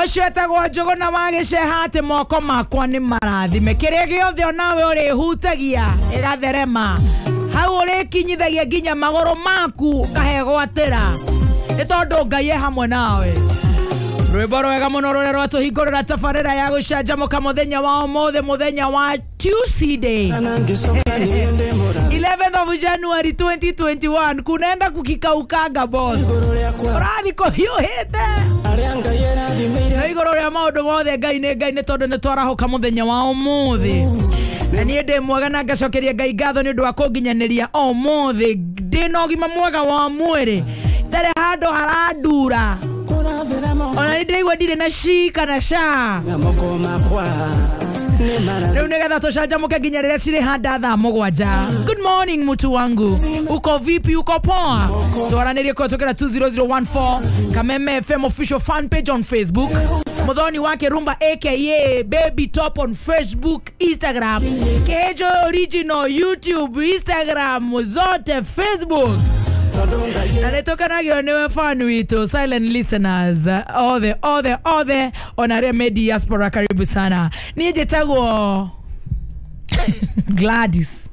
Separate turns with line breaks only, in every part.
Ũcio etagwo Njũgũna wa Gĩceha atĩ moko makwa nĩ marathime. Kĩrĩa gĩothe onawe ũrĩhutagia ĩgatherema. Hau ũrĩkinyithagia nginya magũrũ maku ũkahegwatĩra. Nĩ tondũ Ngai e hamwe nawe. Rwĩmbo rwega mũno rũrĩa rwatũhingũrĩra tabarĩra ya gũcanjamũka mũthenya wa ũmũthĩ, mũthenya wa Tuesday 11th of January 2021. Kunaenda kukikaukanga boss, ũrathi kũhiũhĩte na igũrũ rĩa maũndũ mothe. Ngai nĩ Ngai, nĩ tondũ nĩ twarahũka mũthenya wa ũmũthĩ, na niĩ ndĩ mwega na ngacokeria Ngai ngatho nĩ ũndũ wa kũnginyanĩria ũmũthĩ. Ndĩ na ũgima mwega wa mwĩrĩ, itarĩ handũ harandura, ona nĩ ndĩraigua ndirĩ na shi kana sha. Rĩu nĩgetha tũcanjamũke nginya rĩrĩa cirĩ handa thaa 7. Good morning mtu wangu, uko vipi? Uko poa? Twaranĩrie kũhetũkĩra 20014 Kameme FM official fan page on Facebook, Muthoni wake Rumba aka Baby Top on Facebook, Instagram, Kejo Original, YouTube, Instagram, zote Facebook. Na nĩtũkenagio nĩwe fan witũ, silent listeners othe othe othe, ona arĩa me diaspora, karibu sana. Niĩ njĩtagwo Gladys.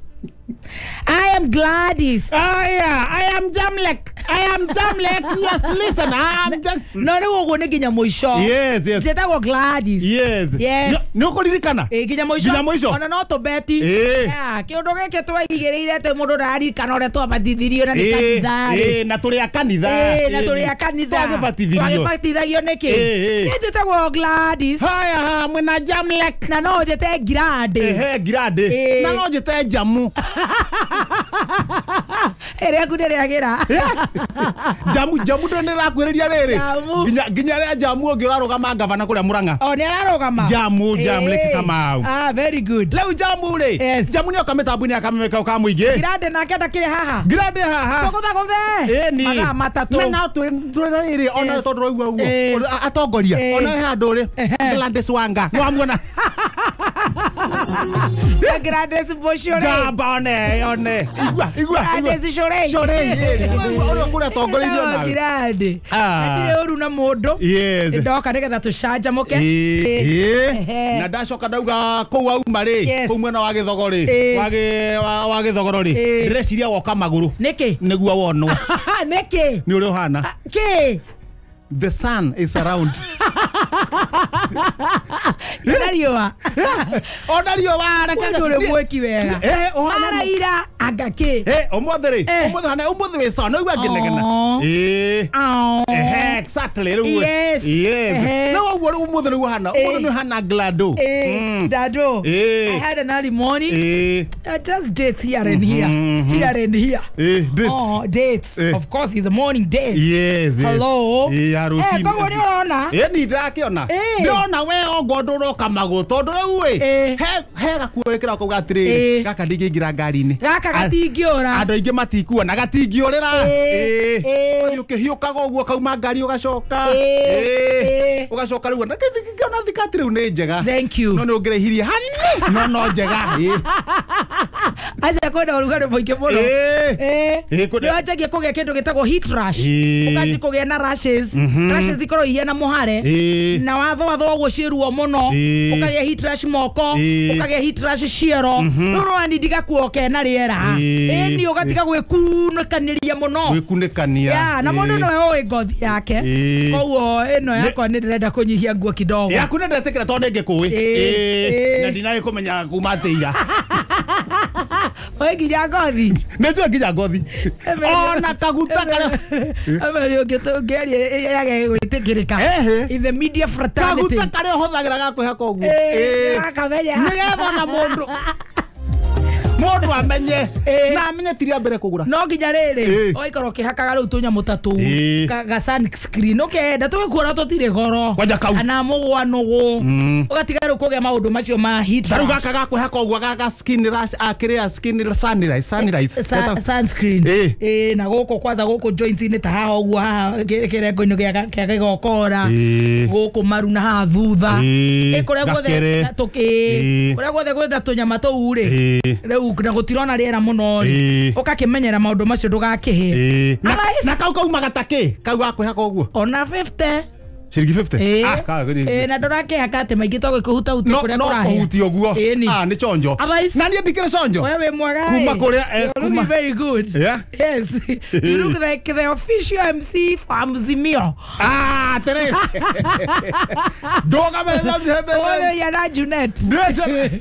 I am Gladys.
I am Jamlek. I am Jamlek. Yes, listen. I am Jam.
No, no, ũguo nĩ nginya mũico.
Yes, yes.
Njĩtagwo Gladys.
Yes.
Yes.
Nĩ ũkũririkana?
Ĩ nginya mũico.
Nginya mũico.
Ona no tũbeti.
Ĩ.
Kĩũndũ gĩkĩ twaigĩrĩire atĩ mũndũ ndaririkana ũrĩa twabatithirio na nĩ kanitha.
Ĩ, na tũrĩ a kanitha.
Ĩ, na tũrĩ a kanitha.
Twagĩbatithirio.
Twagĩbatithagio nĩkĩ?
Ĩ, ĩ.
Niĩ njĩtagwo Gladys.
Haya, ha, mwĩna Jamlek.
Na no njĩte Ngirandĩ.
Ehe, Ngirandĩ.
Ĩ.
Na no njĩte Jamu.
Ĩrĩa aku ndĩrĩagĩra.
Jamu, Jamu ndo nĩrakwĩrĩria rĩrĩ.
Jamu.
Nginya nginya rĩa Jamu ũngĩ ũrarũgama ngavana kũrĩa Murang'a.
O nĩ ararũgama.
Jamu, Jamlek Kamau.
Ah, very good.
Rĩu Jamu rĩ,
Yes.
Jamu nĩoka mĩtambo-inĩ ya Kameme kau ka mũingĩ.
Ngirandĩ nake ndakĩrĩ haha.
Ngirandĩ haha.
Tũgũthagũthe.
Ĩni.
Mathaa 3.
Na no twĩ na rĩrĩ ona
Yes.
tondũ raigua ũguo.
Ĩ.
Atongoria
Ĩ.
ona he handũ rĩ Gladys Wanga nĩwamuona.
Gladys Bushore.
Jamba one one. Igua igua.
Gladys Shorei.
Shorei. Ũrĩa kũrĩa atongoreirio nawe.
Ngirandĩ.
Ah.
Ndirĩ ũru na mũndũ.
Yes.
Ndoka nĩgetha tũcanjamũke.
Ĩ. Na ndacoka ndauga kũu auma rĩ,
Yes.
kũu mwena wa Gĩthogo rĩ,
Ĩ.
wa Gĩthogoro rĩ,
Ĩ.
ndĩreciria woka magũrũ
Nĩkĩ?
nĩguo wonwo.
Nĩkĩ?
Nĩ ũrĩa ũhana.
Kĩ?
The sun is around.
Ina riũa.
Ona riũa reke.
Mũndũ ũrĩ mwĩki wega.
Eh, ũhana
Araira anga kĩ?
Eh, ũmũthĩ rĩ,
Eh.
ũmũthĩ hana, ũmũthĩ wĩ sawa, no igua ngĩnegena.
Aw.
Ĩ.
Aw.
Ehe, exactly rĩu.
Yes.
Yes.
Ehe.
No ũguo rĩu ũmũthĩ rĩu ũhana, ũmũthĩ nĩ ũhana Glado.
Eh, Dado.
Eh.
I had an early morning.
Ĩ.
Just dates here and here. Here and here.
Ĩ, dates.
Oh, dates.
Eh.
Of course, it's a morning date.
Yes, yes.
Hello.
Ĩ, ya rũcinĩ.
Eh, koguo nĩ ũrona?
Ĩ, ni ndĩrakĩona.
Ĩ.
Ndĩrona we ongo ndũroka magũrũ tondũ rĩu ĩ,
Ĩ.
he gakuo wĩkĩra kau atĩrĩrĩ,
Ĩ.
gaka ndingĩingĩra ngari-inĩ.
Gaka gatingĩũra.
Andũ aingĩ matikuona gatingĩũrĩra.
Ĩ,
Ĩ.
ĩ.
Ũthiĩ ũkĩhiũkaga ũguo kauma ngari ũgacoka.
Ĩ,
Ĩ.
ĩ.
Ũgacoka rĩu na ngĩona thikati rĩu nĩ njega.
Thank you.
No nĩ ũngĩraihirie hanini no no njega. Ĩ.
Aca kwenda ũrugarĩ mũingĩ mũno.
Ĩ.
Ĩ.
Ĩ, kwenda-
Nĩ wanjagia kũgĩa kĩndũ gĩtagwo heat rash.
Ĩ.
Ũkanjia kũgĩa na rashes. Rashes ikorwo ihana mũhare.
Ĩ.
Na wathoathoa ũguo ciĩ ruo mũno.
Ĩ.
Ũkagĩa heat rash moko.
Ĩ.
Ũkagĩa heat rash ciero. Rĩu ũrona ndiga kuo kena rĩera.
Ĩ.
Ĩni ũgatiga gwĩkunĩkanĩria mũno.
Gwĩkunĩkania.
Ya, na mũndũ
Ĩ.
nowe ũĩ ngothi yake.
Ĩ.
Koguo ĩno yakwa nĩ ndĩrenda kũnyihia nguo kidogo.
Yaku nĩ ndetĩkĩra tondũ nĩ ngĩkũĩ.
Ĩ.
Ĩ.
Ĩ.
Na ndinagĩkũmenya kuma atĩ ira.
Ũĩ nginya ngothi.
Nĩ njũĩ nginya ngothi. Ona kaguta karĩa
Emeri ũngĩaria yage gwĩtĩkĩrĩka.
Ehe.
In the media fraternity.
Kaguta karĩa ũhũthagĩra ga kwĩhaka ũguo.
Ĩ,
Ĩ.
nĩrakamenya.
Nĩgetha ona mũndũ mũndũ amenye
Ĩ.
na amenye ti rĩa mbere kũgũra.
No nginya rĩrĩ
Ĩ.
ũgaikara ũkĩhakaga rĩu tũnyamũ ta tũu
Ĩ.
ga sunscreen ũkenda tũgĩkuona tũtirĩ goro
Kwanja kau.
kana mũgwanũgũ ũgatiga rĩu kũgĩa maũndũ macio ma heat
Ta rĩu
rash.
gaka ga kwĩhaka ũguo ga skin rash akĩrĩa skin sunrise sunrise.
Sunscreen.
Ĩ.
Ĩ, na gũkũ kwanza gũkũ joints-inĩ ta haha ũguo haha kĩrengo-inĩ kĩa kĩgokora
Ĩ.
gũkũ maru na haha thutha
Ĩ.
Ĩ, kũrĩa guothe
Gakere.
ĩ,
Ĩ.
kũrĩa guothe gwĩta tũnyama tũu rĩ
Ĩ.
rĩu na gũtirona rĩera mũno rĩ
Ĩ.
ũgakĩmenyera maũndũ macio ndũgakĩhĩe
Ĩ.
Otherwise-
Na kau kaumaga ta kĩ? Kau ga kwĩhaka ũguo.
Ona 50.
Ciringi 50. Ah, ka
gä na ndårakehaka atä maingä to gå kå huta hutia kå rä a
no
kå rahä
kũhutio guo.
Ĩni.
Ah, nĩ chonjo.
Otherwise-
Na niĩ ndikĩrĩ chonjo.
We wĩ mwega.
Kuma kũrĩa,
You're looking
kuma-
very good.
Yeah.
Yes. You look like the official MC for Azimio.
Ah, atĩrĩrĩ. Ndũgamĩrĩra mjembe.
Oyo yana Junet.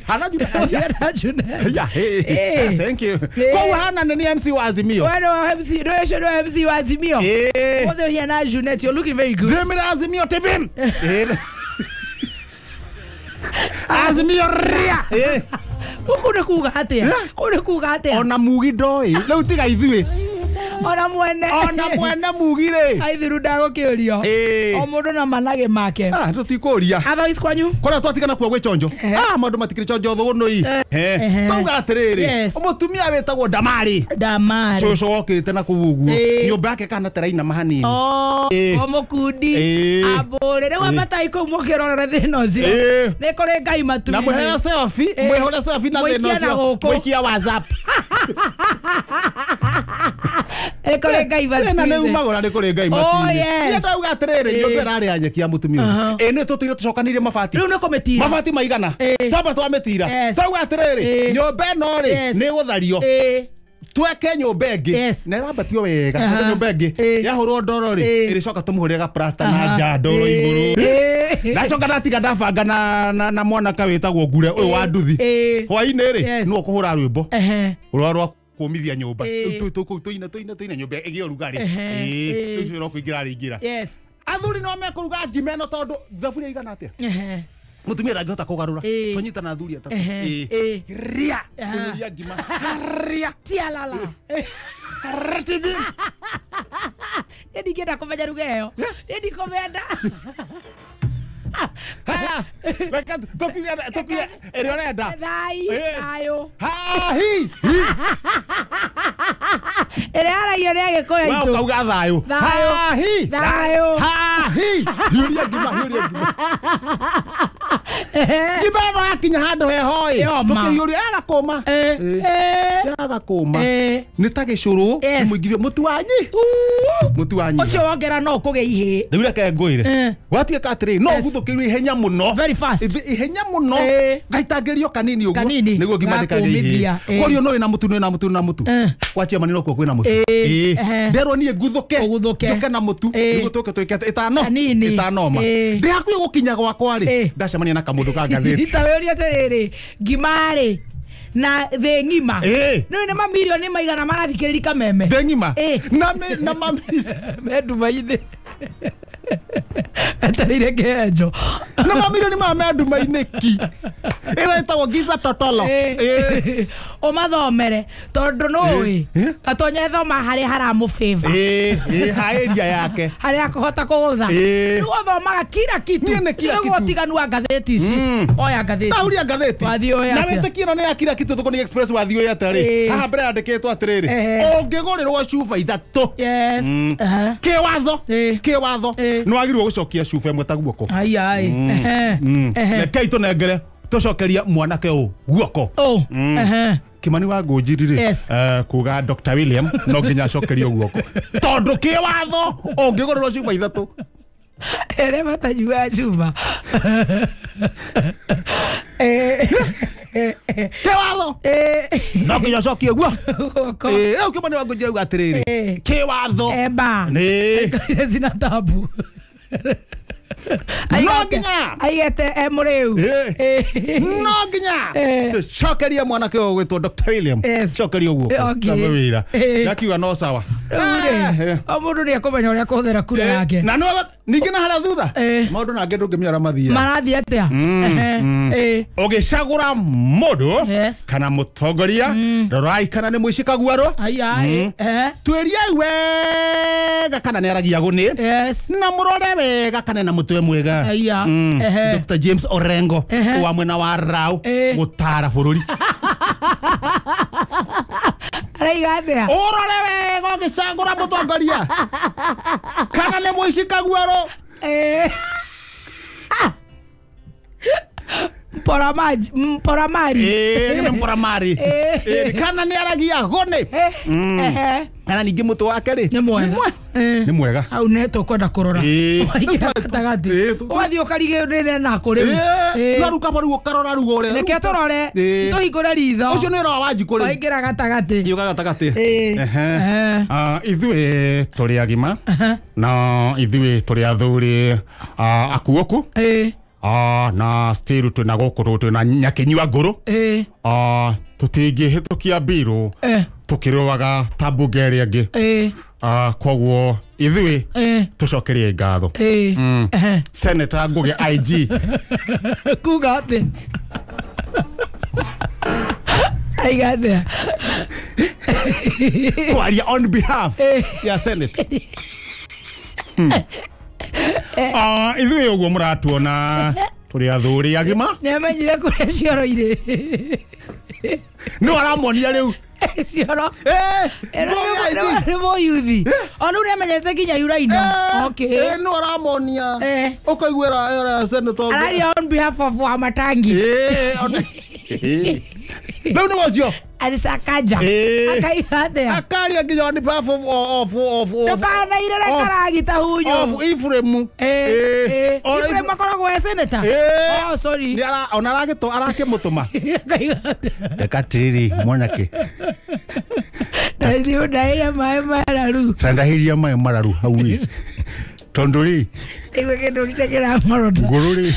Hana Junet.
Yana Junet.
Yeah, hey,
Eh.
thank you.
Eh.
Koguo hana nĩ MC wa Azimio.
Wewe no MC, no ũcio no MC wa Azimio.
Eh.
Oyo yana Junet, you're looking very good.
Ndĩmĩra Azimio tibim. Eh. Azimio ria. Eh.
Gũkũ nĩ kuga atĩa? Kũu nĩ kuga atĩa?
Ona mugi ndoĩ. Rĩu tiga ithuĩ.
Ona mwene.
Ona mwene mugi rĩ.
Aithiru ndagũkĩũrio.
Eh.
O mũndũ na managĩ make.
Ah, tũtikũria.
Otherwise kwanyu?
Kũrĩa twatigana kuo gwĩ chonjo. Ah, maũndũ matikĩrĩ chonjo thũgũnũi.
Ehe.
Tauga atĩrĩrĩ.
Yes.
Mũtumia wĩtagwo Damari.
Damari.
Cũcũ wokĩte na kũu ũguo.
Eh.
Nyũmba yake kana teraina mahanini.
Oh,
Eh.
o mũkundi
Eh.
ambũrĩ rĩu ambatai kũu mũkĩrorere thĩna ũcio
Eh.
nĩ kũrĩ ngai
Na mwĩheo
matu-inĩ
selfie,
Eh.
mwĩhũre selfie na thĩna
Mũikie na
ũcio.
gũkũ.
Mũikia WhatsApp.
Nĩ kũrĩ ngai
Thĩna nĩ
matu-inĩ
umagũra nĩ kũrĩ ngai
Oh,
matu-inĩ.
yes.
Niĩ ndauga atĩrĩrĩ,
Eh.
nyũmba ĩrarĩ ya nyeki ya mũtumia ũyũ. Ĩ nĩ tũtũire tũcokanĩirie mabati.
Rĩu nĩ kũmĩtira.
Mabati maigana.
Eh.
Twamba twamĩtira.
Yes.
Tauga atĩrĩrĩ,
Eh.
nyũmba ĩno rĩ,
Yes.
nĩ ĩgũthario.
Eh.
Tweke nyũmba ĩngĩ.
Yes.
Na ĩrambatio wega.
Aha.
Tweke nyũmba ĩngĩ.
Eh.
Yahũrwo ndoro rĩ,
Eh.
ĩrĩcoka tũmũhũrĩre ga plaster na
Aha.
nja ndoro
Eh.
igũrũ.
Eh.
Ndacoka ndatiga ndabanga na mwanake wĩtagwo Ngure ũyũ wa nduthi.
Eh.
Hwaĩ-inĩ rĩ,
Yes.
nĩwe ũkũhũra rwĩmbo.
Ehe.
Rũrĩa rwa kũmithia nyũmba.
Eh.
Rĩu tũine tũine tũine nyũmba ĩgĩe ũrugarĩ.
Ehe.
Ĩĩ,
Eh.
rĩu ũcio no kũingĩra arĩingĩra.
Yes.
Athuri no mekũruga ngima ĩno tondũ thaburia igana atĩa?
Ehe.
Mũtumia ndangĩhota kũgarũra.
Eh.
Twanyitana athuri atatũ.
Ehe.
Ĩĩ.
Eh.
Ria.
Aha.
Kũiyũria ngima. Ria.
Tialala.
Ratibi.
Niĩ ndingĩenda kũmenya ruga ĩyo. Niĩ ndikũmĩenda.
Ha. Reke tũkiuge tũkiuge ĩrĩa ũrenda.
Thai,
Eh.
thayũ.
Ha hi. Hi.
Ĩrĩa yaragio nĩ Agĩkũyũ
We
aitũ.
ũkauga thayũ.
Thayũ.
Ha hi.
Thayũ.
Ha hi. Hiũria ngima, hiũria ngima. Ngima ĩno yakinya handũ heho ĩ.
Yoma.
Tũkĩhiũria yaga kũma.
Eh.
Eh.
Eh.
Yaga kũma.
Eh.
Nĩ ta gĩcũrũ.
Yes.
Mũingithio mũtu wa nyi.
Uu.
Mũtu wa nyi.
Ũcio wongera no ũkũgĩa ihĩĩ.
Rĩu reke ngwĩre.
Eh.
Gwatuĩka atĩrĩrĩ, no
Yes.
ũguthũkĩrwo ihenya mũno.
Very fast.
Ihenya mũno.
Eh.
Gaitangĩrio kanini ũguo.
Kanini.
Nĩguo ngima ndĩkagĩe ihĩĩ.
Gakũmithia. Eh.
Korio no wĩna mũtu, nĩ wĩna mũtu, na mũtu.
Eh.
Kwa chairman no kuo kwĩna mũtu.
Eh.
Ĩĩ.
Ehe.
Nderwo niĩ nguthũke.
Ũguthũke.
Njũke na mũtu.
Eh.
Nĩguo tũke twĩke atĩ ĩtano.
Kanini.
Ĩtano ma.
Eh.
Ndĩ hakuhĩ gũkinya gwakwa rĩ,
Eh.
ndacemania na kamũndũ ka ngathĩti.
Ta wĩũrie atĩrĩrĩ, ngima rĩ na thĩ ng'ima.
Eh.
Nĩũĩ nĩ mamirioni maigana marathikĩrĩria kameme.
Thĩ ng'ima.
Eh.
Na na mami.
Me nduma-inĩ. Etereire kĩhenjo.
Na mamirioni maya me nduma-inĩ ki. Ĩrĩa ĩtagwo Giza Totolo. Eh.
Ũmathomere tondũ nũĩ
Eh.
gatonya ethoma harĩa haramũbĩva.
Ĩĩ, ĩĩ, ha area yake.
Harĩa akũhota kũgũtha.
Eh.
Rĩu ũthomaga kila kitu.
Niĩ nĩ kila
Nĩguo
kitu.
ũtiganu wa ngathĩti ici. Oya ngathĩti.
Ndahuria ngathĩti.
Wathiĩ ũĩ
Na
atĩa?
wĩtĩkie ĩno nĩ ya kila kitu thũkũ nĩ Express wathiĩ ũĩ atĩa rĩ.
Eh.
Haha mbere yandĩkĩtwo atĩrĩrĩ.
Eh.
Ũngĩgũrĩrwo cuba ithatũ.
Yes. Aha.
Kĩwatho.
Eh.
Kĩwatho.
Eh.
Nĩ wagĩrĩirwo gũcokia cuba ĩmwe ta guoko.
Ai ai. Ehe. Ehe.
Rekei tũnengere tũcokerie mwanake ũyũ guoko.
Oh. Ehe.
Kimani wa Ngũnjiri rĩ,
Yes.
kuga Dr. William no nginya acokerio guoko tondũ kĩwatho ũngĩgũrĩrwo cuba ithatũ.
Ere matanyuaga cuba. Eh.
Kĩwatho
Eh.
no nginya ũcokie guo.
Guoko.
Rĩu Kimani wa Ngũnjiri auga atĩrĩrĩ,
Eh.
kĩwatho
Eba.
nĩ
Aikarire cina tabu.
No nginya.
Aigete e mũrĩu.
Eh. No nginya
Eh.
tũcokerie mwanake ũyũ ũgwĩtwo Dr. William.
Yes.
Cokerio guoko.
Okay.
Kamwe wĩra.
Eh.
Gakiuga no sawa.
Rĩu rĩ,
Eh.
o mũndũ nĩ ekũmenya ũrĩa akũhũthĩra kura yake.
Na nĩ ningĩ na harĩa thutha
Eh.
maũndũ nangĩ ndũngĩmenya ũrĩa mathiaga.
Marathiĩ atĩa? Ehe. Eh.
Ũgĩcagũra mũndũ
Yes.
kana mũtongoria, rorai kana nĩ mũici kaguarũ.
Ai ai. Ehe.
Tuĩriai wega kana nĩ aragia gũnĩ.
Yes.
Na mũrore wega kana na mũtwe mwega.
Aya. Ehe.
Dr. James Orengo
Ehe.
wa mwena wa Rau
Eh.
gũtara bũrũri.
Araiga atĩa?
Ũrore wega ũgĩcagũra mũtongoria kana nĩ mũici kaguarũ.
Eh. Mporamari. Mporamari.
Ĩĩ, nĩ mũramari.
Eh.
Ĩĩ, kana nĩ aragia gũnĩ.
Ehe.
Kana ningĩ mũtwe wake rĩ
Nĩ mwega.
Nĩ mwega.
Hau nĩ tũkwenda kũrora. Waingĩra gatagatĩ. Ũgathiĩ ũkarige nĩ nako rĩu.
No rĩu kaba rĩu ũkarora rĩu ũrĩa.
Reke tũrore. Tũhingũre ritho.
Ũcio nĩ ũrora wa njikũ rĩu.
Waingĩra gatagatĩ.
Yũka gatagatĩ. Ithuĩ tũrĩ agima. Na ithuĩ tũrĩ athuri akuoku. Na still twĩna gũkũ twĩna nyakinyua ngũrũ. Tũtingĩhĩtũkia mbirũ tũkĩrũaga ta mbunge ĩrĩa ĩngĩ. Koguo ithuĩ tũcokerie ngatho. Senator Ngugi IG
kuga atĩ aiga atĩa
kwaria on behalf ya Senate. Ithuĩ ũguo mũratuona tũrĩ athuri agima.
Nĩamenyire kũrĩa cioro irĩ.
No aramonia rĩu
cioro. Nĩ mũyuthi. O rĩu nĩamenyete nginya yuraino. Okay.
No aramonia. Ũkaiguĩra Senator
araria on behalf of Wamatangi.
No no ũcio
Alisakaja. Akaiga atĩa?
Akaria nginya on behalf of
ndũkanairĩre karagita hunyo.
Of Ephraim.
Ephraim akoragwo e senator. Oh sorry.
Nĩ ara ona aragĩtũ arakĩmũtũma.
Akaiga atĩa?
Reka atĩrĩrĩ mwanake.
Ndaithio ndaire maĩ mararu.
Ndahĩria maĩ mararu hau ĩ. Tondũ rĩ
igwe kĩndũ gĩtekĩra ng'orota.
Ngũrũ rĩ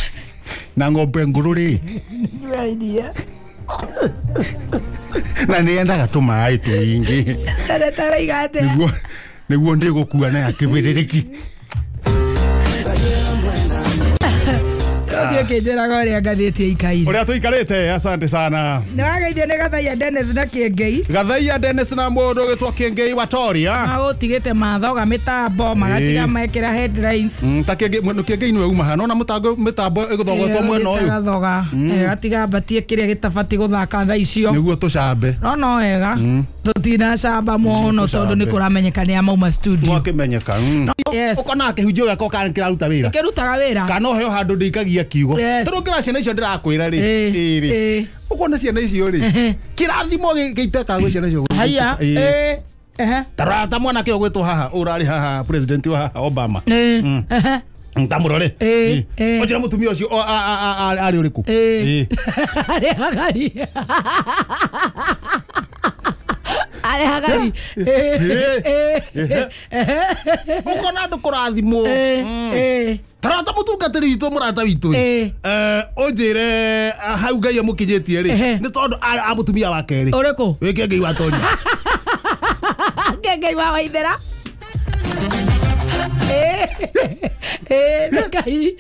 na ng'ombe ngũrũ rĩ.
Idea.
Na nĩ endaga tũmaĩ tũingĩ.
Senator araiga atĩa?
Nĩguo ndĩgũkua na kĩbĩrĩrĩki.
Ũthiĩ ũkĩnjĩraga ũrĩa ngathĩti ĩikaire.
Ũrĩa tũikarĩte, asante sana.
Nĩ wageithio nĩ Gathaia Dennis na Kĩengei.
Gathaia Dennis na mũndũ ũgĩtwo Kĩengei wa Toria.
Magũtigĩte mathoga mĩtambo magatiga mekĩra headlines.
Ta Kĩengei nĩwe uma haha. Nona mĩtambo ĩgũthogotwo mwena ũyũ.
Gathoga. Gatiga mbatie kĩrĩa gĩtabatiĩ gũthaka thaa icio.
Nĩguo tũcambe.
No wega. Tũtinacamba mũno tondũ nĩ kũramenyeka nĩ amauma studio.
Mwakĩmenyeka.
Yes.
Ũkona kĩhunjio gĩakwa kana kĩraruta wĩra.
Kĩrutaga wĩra.
Kana ũheo handũ ndĩikagia kiugo. Tondũ ngĩra ciana icio ndĩrakwĩra rĩ. Ĩrĩ. Ũkona ciana icio rĩ. Kĩrathimo gĩitekaga gwĩ ciana icio.
Haya.
Tarora mwanake ũgwĩtwo haha ũrarĩ haha president wa haha Obama. Ndamũrore. Ũnjĩre mũtumia ũcio arĩ ũrĩkũ?
Arĩ hagari. Arĩ hagari.
Ũkona andũ kũrathimwo. Tarata mũtungatĩri witũ mũrata witũ. Ũnjĩre hau Ngai amũkinyĩtie rĩ. Nĩ tondũ a mũtumia wa kerĩ.
Ũrĩkũ?
Wĩ Kĩengei wa Toria.
Kĩengei wa Waithera. Nĩ Ngai.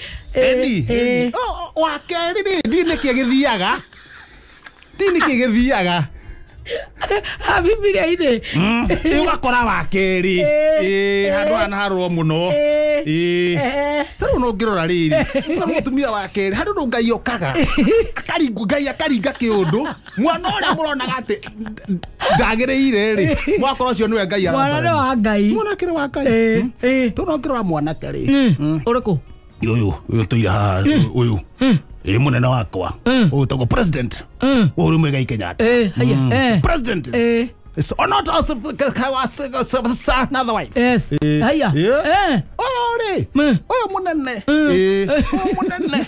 Wa kerĩ rĩ ndiĩ nĩkĩ gĩthiaga. Ndiĩ nĩkĩ gĩthiaga.
Bibilia-inĩ.
Ũgakora wa kerĩ. Handũ hana harũo mũno. Ta rĩu no ngĩrora rĩrĩ. Mũtumia wa kerĩ handũ no Ngai okaga. Akaringwo Ngai akaringa kĩũndũ. Mwana ũrĩa mũronaga atĩ ndagĩrĩire rĩ. Mwakora ũcio nĩwe Ngai
arambara. Mwana nĩ wa Ngai.
Mwanake nĩ wa Ngai. Tondũ no ngĩrora mwanake rĩ.
Ũrĩkũ?
Ũyũ tũire haha ũyũ. Ĩ mũnene wakwa. Ũyũ tagwo president. Uhuru Muigai Kenyatta. President. It's not also another wife.
Yes. Haya.
Ũyũ rĩ. Ũyũ mũnene. Ũyũ mũnene.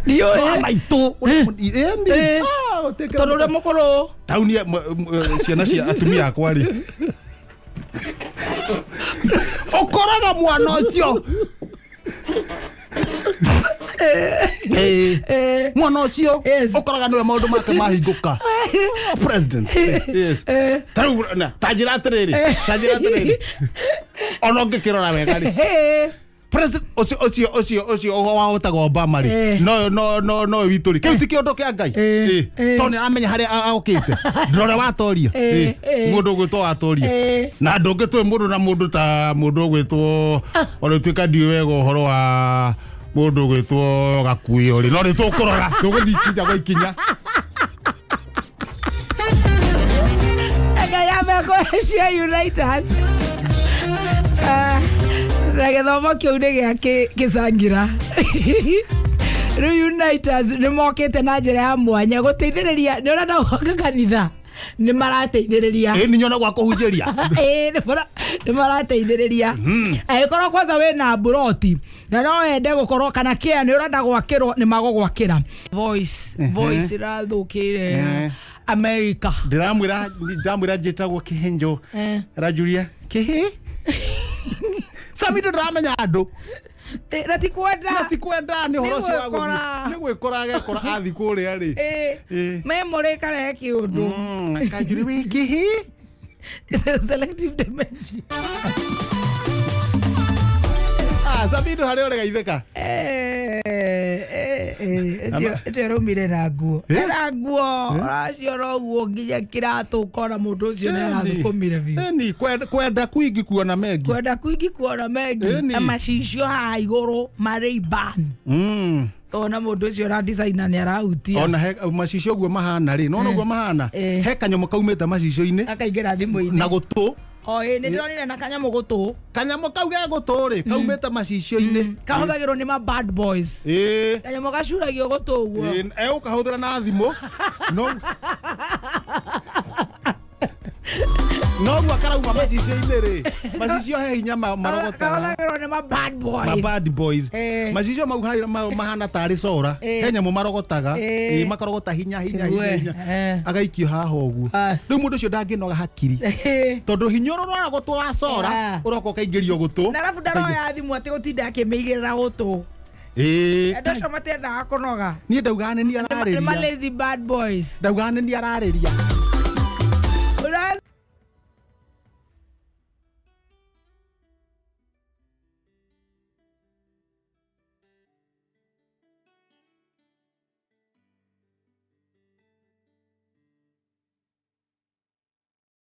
Ndiũĩ.
Maitũ.
Tondũ ũrĩa mũkũrũ.
Tauni ciana cia atumia akwa rĩ. Ũkoraga mwana ũcio. Mwana ũcio ũkoraga nĩwe maũndũ make mahingũka. President. Yes. Ta rĩu ta njĩra atĩrĩrĩ, ta njĩra atĩrĩrĩ. Ona ũngĩkĩrora wega rĩ. President ũcio wa ũtagwo Obama rĩ. No witũ rĩ. Kĩu ti kĩũndũ kĩa Ngai. Tondũ nĩaramenya harĩa okĩte. Ndũrore watoria. Mũndũ ũgwĩtwo watoria. Na ndũngĩtũĩ mũndũ na mũndũ ta mũndũ ũgwĩtwo ona ũtuĩka ndiũĩ wega ũhoro wa mũndũ ũgwĩtwo Gakuĩ rĩ. No nĩ tũkũrora tũgũthiĩ ikinya gwa ikinya.
Ngai amekũhecia Uniters. Na gĩthomo kĩu nĩ gĩa kĩcangira. Rĩu Uniters nĩ mokĩte na njĩra ya mwanya gũteithĩrĩria nĩ ũrenda gũka kanitha. Nĩ marateithĩrĩria.
Ĩ nĩ nyona gwa kũhunjĩria.
Ĩ nĩ marateithĩrĩria. Angĩkorwo kwanza wĩna mburoti na no wende gũkorwo kana kĩa nĩ ũrenda gwakĩrwo nĩ magũgwakĩra. Voice ĩrathũkĩire America.
Ndĩramwĩra njĩtagwo Kĩhenjo. Aranjũria kĩhĩ. Sami ndĩramenya andũ.
Na ti kwenda.
Na ti kwenda nĩ ũhoro ũcio wa gũthiĩ. Nĩ gwĩkora agekora athiĩ kũrĩa rĩ.
Memory ĩkarehe kĩũndũ.
Akanjũria wĩ kĩhĩ.
Selective dementia.
Sabido harĩa ũregaithĩka.
Ĩcio ĩraumire na nguo. Na nguo ũraciora ũguo nginya kĩratũ ũkona mũndũ ũcio nĩ arathũkũmire biũ.
Ĩni kwenda kwingi kuona mengi.
Kwenda kwingi kuona mengi. Na macicio haha igũrũ ma Ray-Ban. Tona mũndũ ũcio ũra designer nĩ arahutia.
Ona he macicio ũguo mahana rĩ, nona ũguo mahana. He kanyamũ kaumĩte macicio-inĩ.
Akaingĩra thimũ-inĩ.
Na gũtũ.
O ĩ nĩ ndĩronire na kanyamũ gũtũ.
Kanyamũ kau ge gũtũ rĩ, kaumĩte macicio-inĩ.
Kahũthagĩrwo nĩ ma bad boys. Kanyamũ gacuragio gũtũ ũguo.
Egũkahũthĩra na thimũ. No. No karauma macicio-inĩ rĩ. Macicio he hinya marogotaga.
Kahũthagĩrwo nĩ ma bad boys.
Ma bad boys. Macicio mau mahana tarĩ cora. He nyamũ marogotaga. Makarogota hinya hinya hinya. Agaikio haha ũguo. Rĩu mũndũ ũcio ndangĩnoga hakiri. Tondũ hinya ũrĩa ũrora gũtũ wa cora ũroka ũkaingĩrio gũtũ.
Na arabu ndaroya thimũ atĩ gũtinda akĩmĩigĩrĩra gũtũ. Andũ acio matiendaga kũnoga.
Niĩ ndaugaga nĩ niĩ ararĩria.
Nĩ ma lazy bad boys.
Ndaugaga nĩ niĩ ararĩria.